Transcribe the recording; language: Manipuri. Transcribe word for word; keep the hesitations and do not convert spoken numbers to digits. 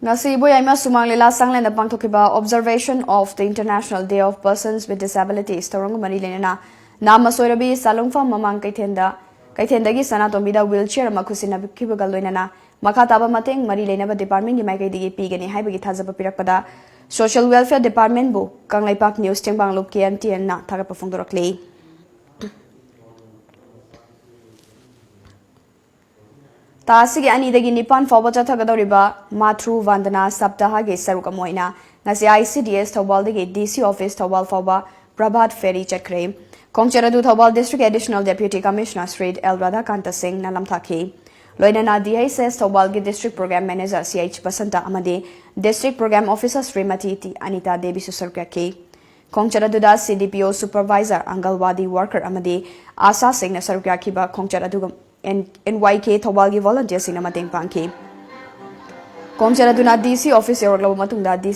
ꯉꯁꯤ ꯏꯕꯣꯌꯥꯏꯃ ꯁꯨꯃꯥꯡ ꯂꯤꯂꯥ ꯁꯪꯂꯦꯟꯗ ꯄꯥꯡꯊꯣꯛꯈꯤꯕ Observation of the International Day of Persons with Disabilities ꯊꯧꯔꯝꯒ ꯃꯔꯤ ꯂꯩꯅꯅ ꯅꯥꯝꯃ ꯁꯣꯏꯔꯕꯤ ꯁꯥꯂꯨꯡꯐꯝ ꯃꯃꯥꯡ ꯀꯩꯊꯦꯜꯗ, ꯀꯩꯊꯦꯜꯗꯒꯤ ꯁꯅꯥꯇꯣꯝꯕꯤꯗ wheelchair ꯑꯃ ꯈꯨꯠꯁꯤꯟꯅꯈꯤꯕꯒ ꯂꯣꯏꯅꯅ ꯃꯈꯥ ꯇꯥꯕ ꯃꯇꯦꯡ ꯃꯔꯤ ꯂꯩꯅꯕ departmentꯀꯤ ꯃꯥꯏꯀꯩꯗꯒꯤ ꯄꯤꯒꯅꯤ ꯍꯥꯏꯕꯒꯤ ꯊꯥꯖꯕ ꯄꯤꯔꯛꯄꯗ Social Welfare Departmentꯕꯨ ꯀꯪꯂꯩꯄꯥꯛ News ꯇꯦꯡꯕꯥꯡꯂꯨꯞ KNTNꯅ ꯊꯥꯒꯠꯄ ꯐꯣꯡꯗꯣꯔꯛꯂꯤ꯫ ꯊꯥ ꯑꯁꯤꯒꯤ ꯑꯅꯤꯗꯒꯤ ꯅꯤꯄꯥꯟ ꯐꯥꯎꯕ ꯆꯠꯊꯒꯗꯧꯔꯤꯕ ꯃꯥꯇ꯭ꯔꯨ ꯚꯟꯗꯅꯥ ꯁꯞꯇꯥꯍꯒꯤ ꯁꯔꯨꯛ ꯑꯃ ꯑꯣꯏꯅ ꯉꯁꯤ ICDS ꯊꯧꯕꯥꯜꯗꯒꯤ DC office ꯊꯧꯕꯥꯜ ꯐꯥꯎꯕ ꯄ꯭ꯔꯚꯥꯠ ferry ꯆꯠꯈ꯭ꯔꯦ꯫ ꯈꯣꯡꯆꯠ ꯑꯗꯨ Thoubal District Additional Deputy Commissioner Shri L Radhakanta ꯁꯤꯡꯅ ꯂꯝꯊꯥꯈꯤ꯫ ꯂꯣꯏꯅꯅ DHS ꯊꯧꯕꯥꯜꯒꯤ District Program Manager CH Basanta ꯑꯃꯗꯤ District Program Officer Shrimati T Anita ꯗꯦꯕꯤꯁꯨ ꯁꯔꯨꯛ ꯌꯥꯈꯤ꯫ ꯈꯣꯡꯆꯠ ꯑꯗꯨꯗ CDPO supervisor, ꯑꯪꯒꯜꯋꯥꯗꯤ worker ꯑꯃꯗꯤ ꯑꯥꯁꯥꯁꯤꯡꯅ ꯁꯔꯨꯛ ꯌꯥꯈꯤꯕ ꯈꯣꯡꯆꯠ ꯑꯗꯨꯒ N-, NYK ꯊꯧꯕꯥꯜꯒꯤ volunteerꯁꯤꯡꯅ ꯃꯇꯦꯡ ꯄꯥꯡꯈꯤ꯫ ꯈꯣꯡꯆꯠ ꯑꯗꯨꯅ DC office ꯌꯧꯔꯛꯂꯕ ꯃꯇꯨꯡꯗ DC